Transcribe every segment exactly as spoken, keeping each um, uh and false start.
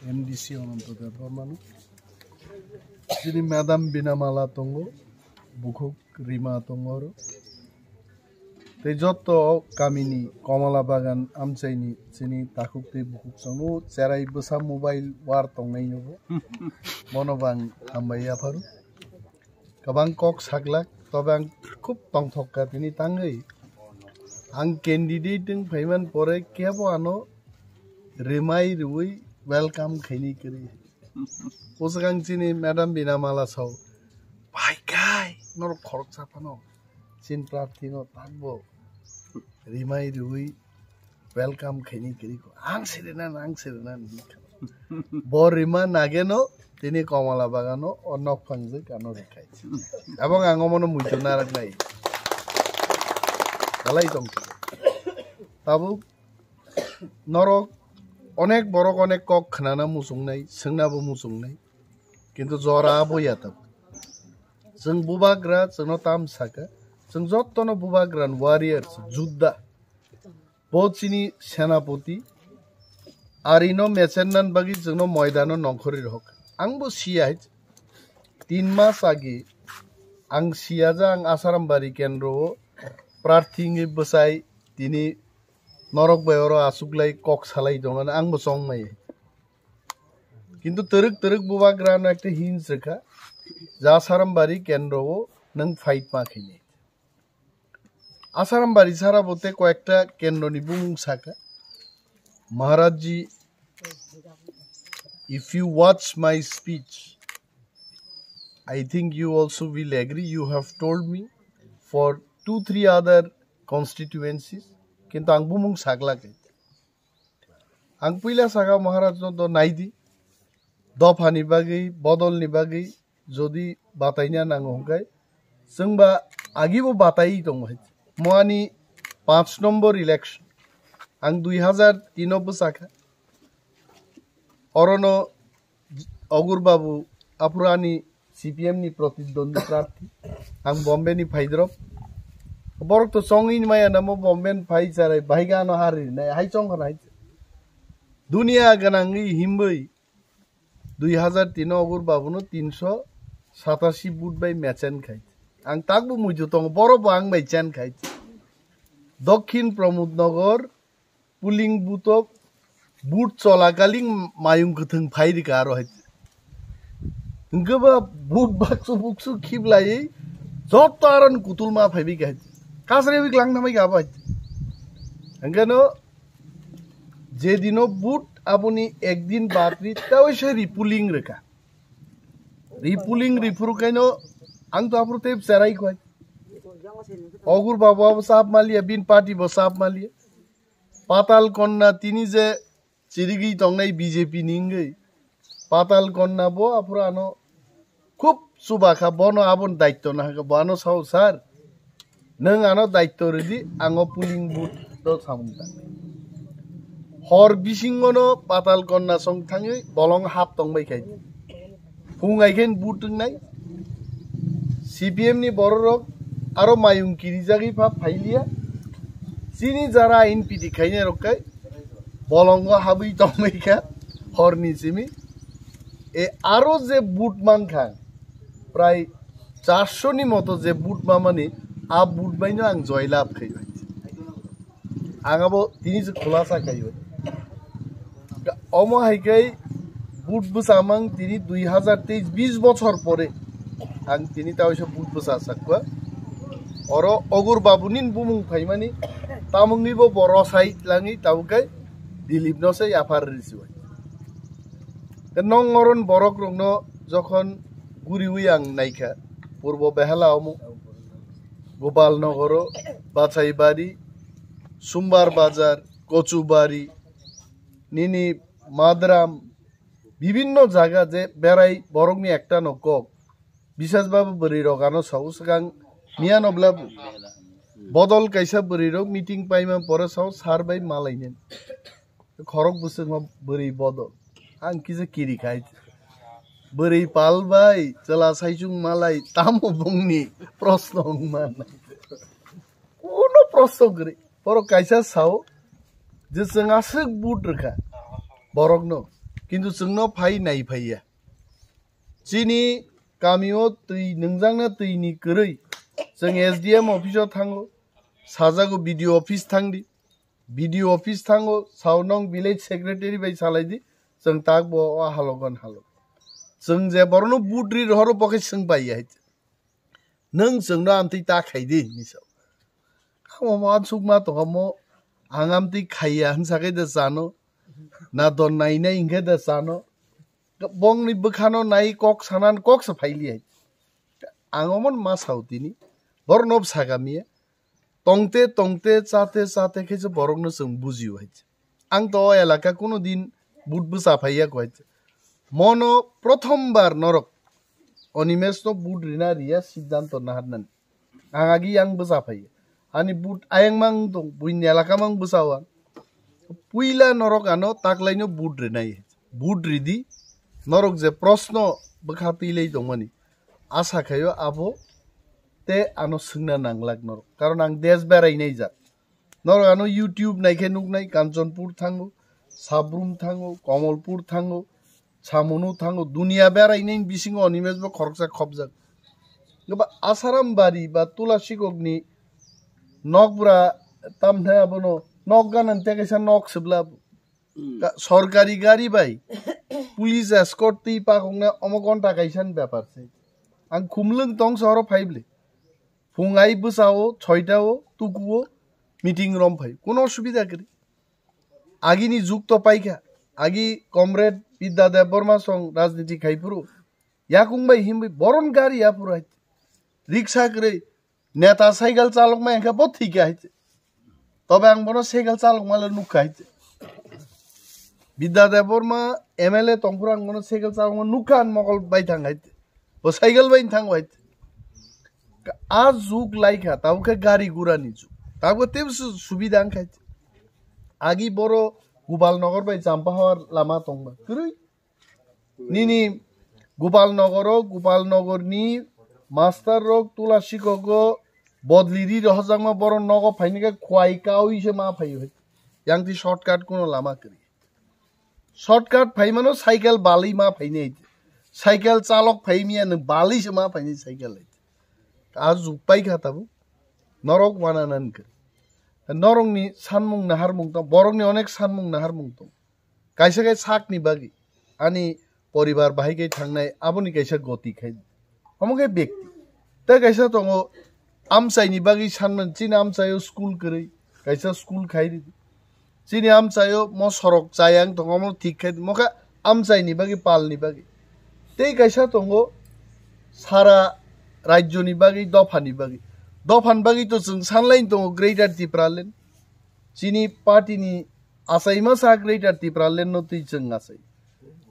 M D C Ananto Debbarmano. Chini Madam Binamala tongo, bukhuk Rima tongo oro. Tei jotto kamini Komala Bagan amchaini chini takhuk tei bukhuk chongo, cherai bwsa mobile war tongnai nogo. Bono bo ang hambai yapharo. Kwbang kok saklak, tobe ang khub tongthok ka tini tangwi. Ang candidate wng phaiman pore kebo ano rimai riwi welcome khaini kwrwi. Bwswk ang chini Madam Binamala sao, "Bai kai, norok khoroksa phano chin prarthi no takbo rimai riwi welcome khaini kwrwi kho. Ang sirinan, ang sirinan," hinwi kha. Bo rima nageno tini Komala Bagano o nok phangjak ano rwkhai. Abang ang omono muitu narak nai. Dalai tong. Tabuk norok onek borok onek kok khnana muchungnai, swngnabo muchungnai. Kintu jora abo ya tabuk. Chwng bubagra, chwngno tam saka. Chwng jottono bubagra ni warriors, judda. Bo chini senapoti, arino mechennan bagwi chwngno moidano nongkhorwi rohok. Angbo siya hai, tin mas age ang siya ja ang Asarambari kendro o prarthi wngwi bwsai tini norok bai oro achuklai kok salai tongmani angbo chongmai. Kintu twrwk twrwk bubagrano ekta hints rwkha, ja Asarambari kendro o nwng fight ma khainai. Asarambari sara bo tei koyekta kendroni bumung saka, "Maharajji, if you watch my speech, I think you also will agree. You have told me for two, three other constituencies." Kintu ang bumung saklak. Ang puila saka Maharaj no do naidi. Dophani bagwi, bodolni bagwi jodi bataina nango hwnkhe, chwngba agibo bataiwi tongo hai. Moani panch number election. Ang dui hazar tin o bwsakha. Orono Ogur Babu aphuru ani C P M ni protidwandi prarthi. Ang Bombay ni phaidrop. Borok to chongwi maya namo Bombay ni phai charai bahai gano hari nai hai chong khana hai. Dunia ganangwi himwi dui hazar tin o Ogur Babu no tinso satasi vote bai mechen khai. Ang takbo muitu tongo, borok bo ang bai chen khai. Dokhin Pramod Nagar polling booth o vote cholakaling mayung kwthwng phai rwkha aro hai. Hwnkhe ba vote baksu buksu khiblaiwi jotto aroni kutul ma phaibai kha hai. Kasari wik lang thamai kha abo hai. Hwnkhe no je dino vote aboni ekdin badri tawi se repolling rwkha. Repolling riphuru kaino ang to aphuru tei cherai khwai. Ogur Babu abo sap maliya, bin party bo sap maliya. Patal Konna tini je chirigwi tongnai B J P ni wngwi. Patal Konna bo aphuru ano khub chuba kha, bono aboni daityo nahakha, bo ano sao, "Sir, nwng ano daityo rwdi, ang o polling booth o samung tangnai." Hor bisingono Patal Konna song thangwi bolong hap tongbai khai. Phung ai khe vote wngnai. C P M ni bororok aro mayung kirijagwi pha phailiya. Chini jara ain piti khainai rok kai bolongo habwi tongbai kha horni simi. E aro je vote mankha prai charso ni moto je vote mamani a vote baino ang joy lab khai bai. Ang abo tini se khulasa khai bai. Omo hai kai vote bwsamang tini dui hazar teis bis bochor pore ang tini taoisa vote bwsa sakwa. Oro Ogur Babu nin bumung phaimani tamungni bo boro sai langi tabuk kai Dilip no se yaphar risi bai. Nong oron borok rokno jokhon guriwi ang naikha, Purbo Behela omo, Gopal Nogoro, Bachaibari, Sumbar Bazar, Kochubari, nini Madram, bibinno jaga je berai borokni ekta no kok. Bisas babu bwrwi rok ano sao swkang miya no bla bodol kaisa bwrwi rok meeting paima pore sao sar bai malainen. Khorok bwswk ma bwrwi bodol. Ang kisa kiri khai. Bwrwi pal bai chwla saichung malai tamo bungni proshno wngma nai. Kuno proshno kwrwi. Borok kaisa sao je chwng aswk vote rwkha borokno. Kintu chwngno phai nai phaiya. Chini kamio twi nwngjakna twini kwrwi chwng S D M office o thango, sajago B D O office thangdi, B D O office thango, sao nwng village secretary bai salaidi, chwng takbo o halogan halok. Chwng je borokno vote ri rohoro bo khe swng paiya hai. Nwng chwngno amtwi ta khaidi hinwi sao. Omo uansukma tongkha mo, ang amtwi khaiya hinsa khe de chano, na don nainai hinkhe de chano. Bongni bwkhano nai kok sanan kok sa phaili hai. Ang omo ma sao tini. Borokno bwsa kamiya. Tongte tongte chate chate khe se borokno chwng bujio hai. Ang to o elaka kuno din vote bwsa phaiya ko hai. Mono prothom bar norok Animesh no vote rina riya siddhanto naharnani. Ang agi yang bwsa phaiya. Ani vote ayang mang tong, buini elaka mang bwsa o ang. Puila norok ano taklaino vote rinai. Vote ridi, norok je proshno bwkha twilai tongmani. Asa khaio abo te ano swngna nanglak norok. Karon ang desh berai naijak. Norok ano YouTube naikhe nuknai, Kanchanpur thango, Sabrum thango, Komolpur thango, Samunu thango, duniya berainai bisingo Animesh bo khoroksa khopjak. Goba Asaram bari ba Tulasikokni nokbra tamthai abono nok ganan tekaisa nok sibla. Hmm. Ka-, sorkari gari bai police escort twi pakokna omo gonta kaisa ni bepar se. Ang Khumlwng tong sohoro phaible. Phung ai bwsao, soita o, tuku o, meeting rom phai. Kuno osubida kwrwi. Agini jug to paikha. Agi comrade Bidya Debbarma song rajniti khai phuru. Yakung bai himbai boron gari ya phuru hai. Riksa kwrwi. Neta cycle chalok ma engkha bo thik hai. Tobe ang bono cycle chalok ma le nukha hai. Bidya Debbarma M L A tongphuru ang bono cycle chalok ma nukha an mokol bai thang hai. Bo cycle bai thang hai. A jug laikha, tabuk khe gari gura ni jug. Tabuk tei su-, subida wngkha. Agi boro Gopal Nagar bai Champa Hawar lama tongma. Kwrwi. Nini Gopal Nagar o, Gopal Nagar ni master rok Tulasikok o bodli ri rohorjakma boro nogo phaini khe khwai kaui se ma phaio hai. Yang ti shortcut kuno lama kwrwi. Shortcut phaimano cycle balwi ma phainai. Cycle chalok phaimiya nwng balwi se ma phainai cycle hai. A jug paikha tabuk. Norok wana nan khe. Norokni sanmung naharmung tong, borokni onek sanmung naharmung tong. Kaisa khe sakni bagwi ani poribar bahai khe thangnai, aboni kaisa goti khai. Omo khe bekti. Tei kaisa tongo amchaini bagwi sanmani, chini amchaio school kwrwi, kaisa school khai ridi. Chini amchaio mo sorok chayang tongo, omo thik khai di. Mo khe amchaini bagwi, palni bagwi. Tei kaisa tongo sara rajyoni bagwi, dophani bagwi. Dophani bagwi to chwng sanlaini tongo Greater Tipraland. Chini party ni achaima sa Greater Tipraland no twi chwng achai.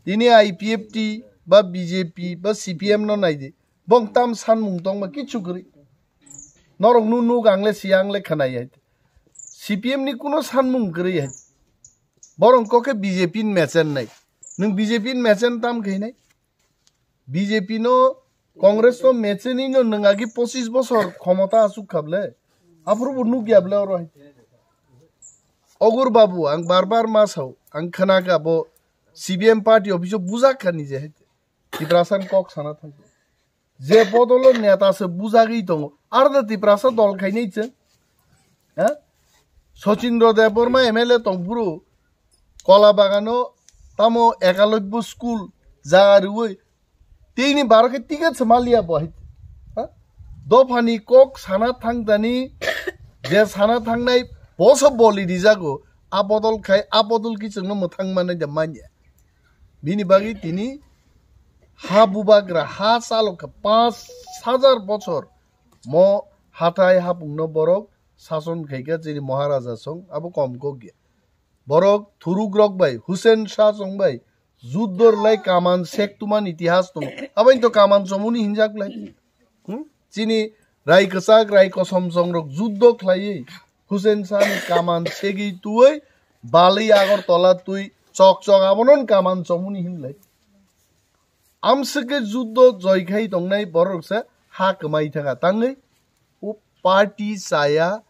Tini I P F T ba B J P ba C P M no naidi. Bong tam sanmung tongma kichu kwrwi. Norok nu nuk ang le si ang le khwnai hai. C P M ni kuno sanmung kwrwi hai. Borong kok khe B J P ni mechen nai. Nwng B J P ni mechen tam khe nai. B J P no, Congress no mecheni no nwng agi pochis bosor khomota asuk kha ble. Aphuru bo nukya ble oro hai. Ogur Babu, ang bar bar ma sao, ang khna kha bo C P M party office o bujak kha ni je hai. Tiprasa ni kok sana thang. Je bodol o neta se bujagwi tongo. Ar da Tiprasa dol khainai chwng. Ha? Sachindra Debbarma M L A tongphuru Kola Bagano tamo Ekalobya school jaga riwi tini baro khe ticket se maliya bo hai. Ha? Dophani kok sana thangdani je sana thangnai boso boli rijago a bodol khai a bodol ki chwngno mwthang manai da manya. Bini bagwi tini ha bubagra ha chalok kha panch hajar bochor mo hathai hapungno borok sason khaikha chini Maharaja song abo kom kok ya. Borok thuruk rok bai Hussein Shah song bai juddo rwlai kaman sek tuman itihas tongo. Aboni to kaman chomuni hinjak lai. Hmm? Chini rai kwchak rai kosom song rok juddo khlaiwi Hussein Shah ni kaman segwi twi bali Agartala twi chok chok abono kaman chomuni hinlai. Amswk khe juddo joi khai tongnai borok se ha kwmai thangkha tangwi o party chaya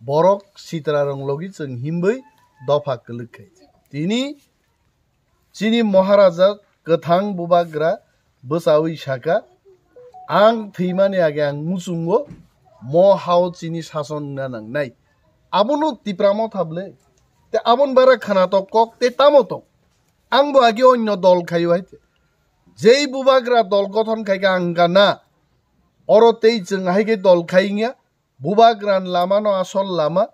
borok sitra rong logi chwng himwi dopha kwlwk khai. Tini Chini Maharaja kwthang bubagra bwchawi saka, "Ang thwimani age ang muchungo mo hao chini sason wngna nangnai." Abono Tipra Motha bwle. Te abon bara khwnatok kok te tamo tong. Ang bo age onyo dol khaio hai te. Jei bubagra dol gothon khaika ang gana. Oro tei chwng hai khe dol khai wngya. Bubagra ni lama no asol lama.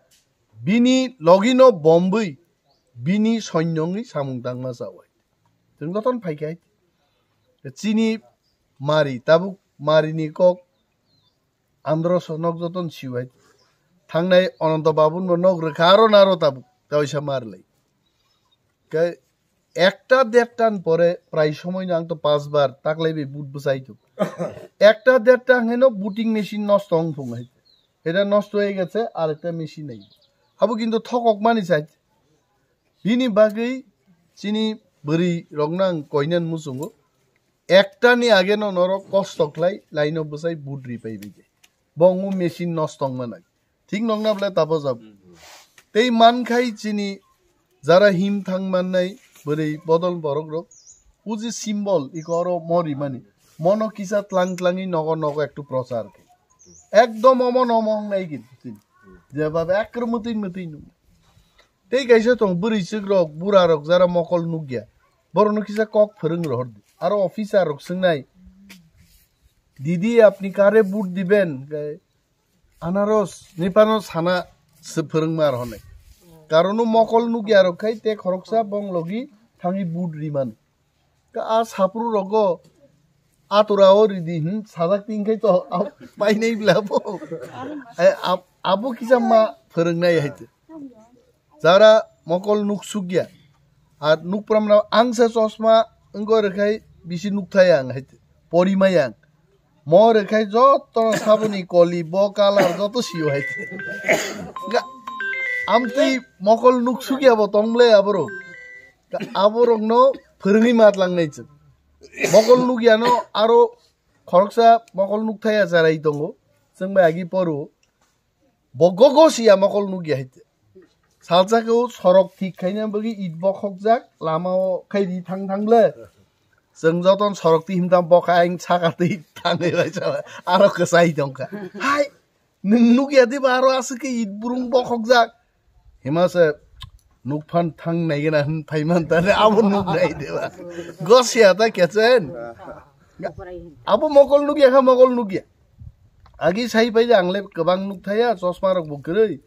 Bini logi no bombwi. Bini soinyo wngwi samung tangma chao hai. Chwng gothon phai khe hai te. Chini mari tabuk mari ni kok Andro sonok joton siwai. Thangnai Ananto Babun bo nok rwkha aro naro tabuk. Kaisa marlai. Kai ekta dertan pore prai somoi no ang to pas bar taklai bai but bwchai to. Ekta derta heno buting machine nosto wng phung hai. Eta nosto hoi getse ar ekta machine nai. Abo kintu thokok mani sai. Bini bagwi chini bwrwi rokno ang koinan muchungo. Ekta ni age no norok kosto khlai laino bwsai but ri pai bai de. Bo wngwi machine nosto wngma nai. Thik nokna bwle tabo jab. Tei mankhai chini jara him thang mannai bwrwi bodol borok rok. Uji symbol iko oro mo rimani. Mono kisa tlang tlangwi nogo nogo ektu prochar khe. Ekdom omo nomo wngnai kintu chini. Jeba ekro mwtwi mwtwi nung. Tei kaisa tong bwrwi chwk rok, bura rok jara mokol nukya. Borokno kisa kok phwrwng rohor di. Aro officer rok swngnai, "Didi, apni kare vote diben?" Hwnkhe, "Anaros, nipano sana se phwrwngma," ar hwnwi. Karon o mokol nukya rok khai te khoroksa bong logi thangwi vote riman. Ka a sapru rogo atura o ridi hin sajak tin khai to a-, painai bla bo. Ai, ab-, abo kisa ma phwrwngnai hai te. Jara mokol nuk sukya. Ar nuk pramna ang se chosma wngkha rwkhai bisi nuk thai ang hai te. Pori mai ang. Mo rwkhai joto saboni koli bo kalar joto sio hai te. Ga-, amtwi mokol nuk sukya bo tong ble aboro. Aborokno phwrwngwi matlangnai chwng. Mokol nukyano aro khoroksa mokol nukthaya charai tongo. Chwng bai agi poro. Bo gogo siya mokol nukya hai te. Salsa khe o sorok thik khaina bagwi it bokhokjak, lama o khai ri thang thang le. Chwng joton sorok twi himtam bokha ang saka twi thangwi bai chala. Aro kwchai tongkha. Hai, nwng nukya diba aro aswk khe it burung bokhokjak. Hima se nukphan thang nai gana hwn phaiman tane abo nuk nai deba. Gosiya ta kechen. Abo mokol nukya kha mokol nukya. Agi sai pai ang le kwbang nuk thaya chosma rok bo kwrwi.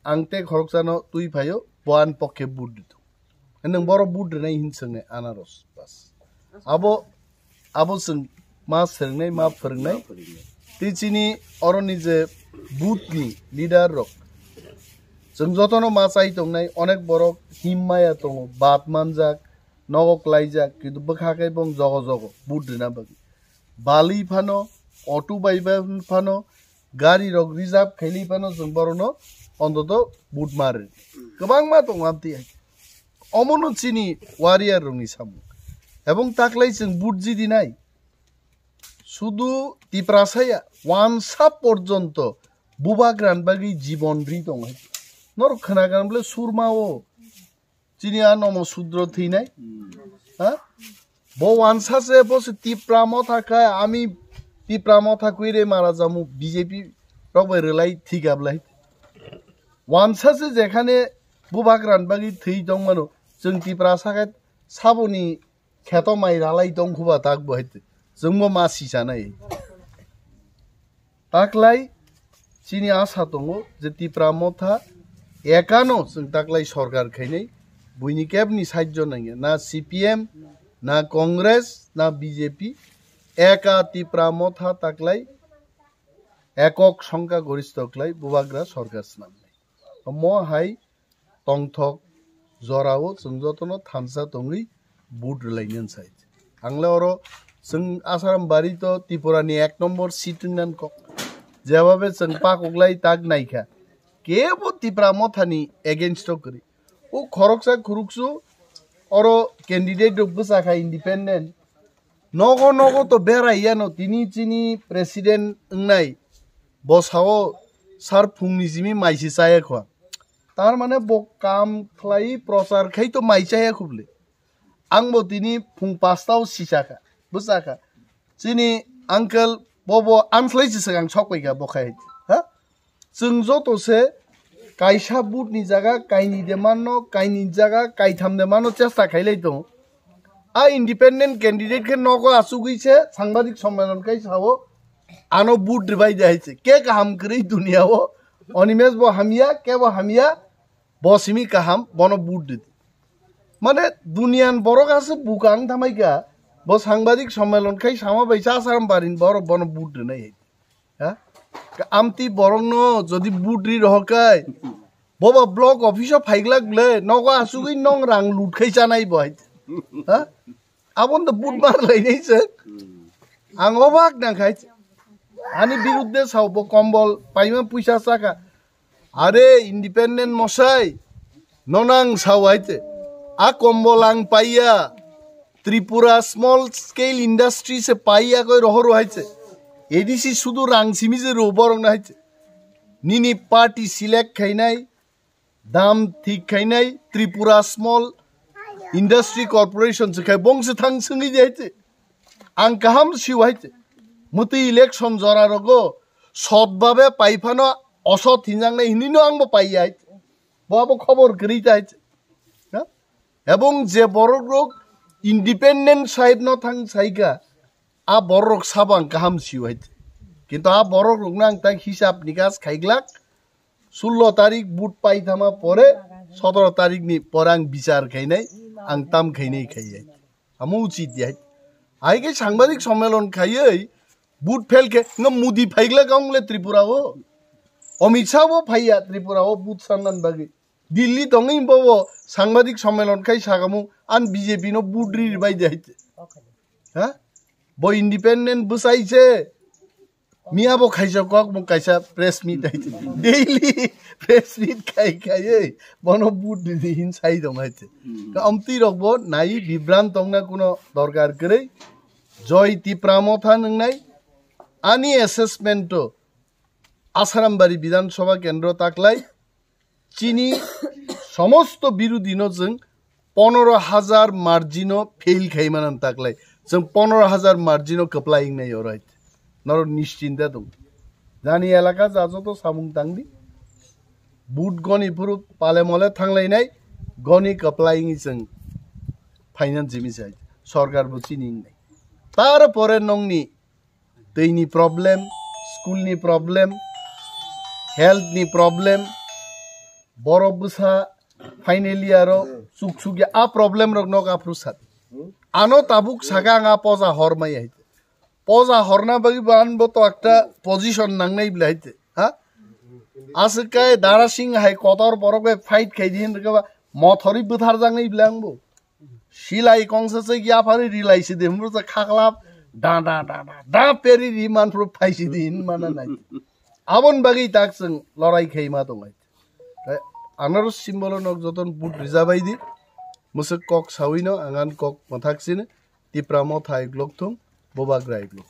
Ang te khoroksa no twi phaio boan pokke but ditu. Nwng boro but rwnai hin swngnai anaros bas. Abo Abo chwng ma swrwngnai, ma phwrwngnai. Tei chini oroni je booth ni leader rok, chwng jotono ma chai tongnai, onek borok him maya tongo, bat manjak, nogo klaijak, kintu bwkha khe bong jogo jogo booth rwna bagwi. Bali phano, auto bai phano, gari rok reserve khailai phano chwng borokno ontoto booth ma rw. Kwbangma tongo amtwi hai. Omono chini warrior rokni samung. Ebong taklai chwng booth jidinai. Sudu Tiprasa ya, wansa porjonto bubagrani bagwi jibon ri tongo hai. Norok khwnagan bole surma o. Chini a nomo sudro thwinai. Ha? Bo wansa se bo se Tipra Motha kha, ami Tipra Motha kwire mara jamu B J P rok bai rwlai thika bwlai. Wansa se jekhane bubagrani bagwi thwi tongmano, chwng Tiprasa khe saboni kheto mai ralai tongkhuba tak bo hai. Chwngbo ma sisanai. Taklai chini asa tongo je Tipra Motha ekano chwng taklai sorkar khainai, buini kebni saijo nangya, na C P M, na Congress, na B J P, eka Tipra Motha taklai ekok songkha goristo khlai bubagra sorkar swnamnai. Omo hai tongthok jorao chwng jotono thansa tongwi vote rwlainani sai. Ang le oro chwng Asaram bari to Tripura ni ek nombor seat wngnan kok. Jebabe chwng pakoklai tak naikha. Kebo Tipra Motha ni against o kwrwi. O khoroksa khuruksu oro candidate rok bwsakha independent. Nogo nogo to berai yano tini chini president wngnai. Bo sao sar phungni simi maisi chaya khwa. Tar mane bo kam khlai prochar khai to mai chaya khubli. Ang bo tini phung pasta o sisa kha, bwsa kha. Chini uncle bobo amslai se swkang sok pai kha bo khai. Ha? Chwng joto se kaisa vote ni jaga kaini de manno, kaini jaga kaitham de manno chesta khailai tongo. A independent candidate khe nogo achugwi se sangbadik sommelon khai sao, ano vote rwbai de hai se. Ke kaham kwrwi dunia o, Animesh bo hamya, ke bo hamya, bo simi kaham, bono vote rwdi. Mane dunian borok ase bukang thamai kha, bo sangbadik sommelon khai sama bai cha saram barin borok bono vote rwnai hai. Ha? Amti borok no jodi vote ri rohor kai, boba block office o phaiglak le, nogo asugwi nong rang lut khai chanai bo hai. Ha? Abon to vote mar lainai se. Ang obak nang khai. Ani birudde sao bo kombol paima puisa saka. Are independent mosai, nonang sao hai te. A kombol ang paiya. Tripura small scale industry se paiya koi rohor hai te. A D C sudu rang simi je ro borok na hai te. Nini party select khainai, dam thik khainai, Tripura small industry corporation se khai bong se thang sengwi de hai te. Ang kaham siu hai te. Muti election jora rogo sot babe pai phano osot hinjak nai hinwi no ang bo pai ya hai te. Bo abo khobor kwrwi ta hai te. Ha? Ebong je borok rok independent side no thang saika, a borok rok sabo ang kaham siu hai te. Kintu a borok rok no ang tak hisab nikas khaiglak, sullo tarik vote pai thama pore, sotoro tarik ni pore ang bichar khainai, ang tam khainai khai hai. Amo uchit ya. Hai khe sangbadik sommelon khaiwi vote fail khe no Modi phaigla kong le Tripura o. Amit Shah bo phaiya Tripura o vote sannan bagwi. Delhi tongwi bo bo sangbadik sommelon khai sagamu an B J P no vote ri bai de hai. Ha? Bo independent bwsai se. Miya bo khaisa kok bo kaisa press meet hai. Daily press meet khai khai ei. Bono vote di di hin sai dong hai. Ka amtwi rok bo nai bibran tongna kuno dorkar kwrwi. Joy Tipra Motha nwngnai. Ani assessment to Asarambari Bidhan Sabha Kendro taklai. Chini somosto birudino chwng ponoro hajar margino fail khai manan taklai. Chwng ponoro hajar margino kwplai wngnai oro hai. Norok nischinta tong. Jani elaka ja joto samung tangdi. Vote goni phuru pale mole thanglainai, goni kwplai wngwi chwng finance jimi sai. Sorkar bo chini wngnai. Tar pore nongni twi ni problem, school ni problem, health ni problem, borok bwsa finally aro chuk chuk ya a problem rok nok aphru sat. Ano tabuk saka ang a poja hor mai hai. Poja horna bagwi bo an bo to ekta position nangnai bile hai te. Ha? Aswk kai Dara Singh hai kotor borok bai fight khai di hin rwkhe ba mothori bwthar jaknai bile ang bo. Silai kongsa se yaphari rilai se de, mursa khaklap, da, da, da, da, da, peri ri man phuru phai se de, hin mana nai. Abon bagwi tak chwng lorai khai ma tong hai. Tai anaro symbol nok joton but rija bai di, musuk kok sawi no, angan kok mathak sini, Tipra Motha iglok thung, Bobak Rai iglok.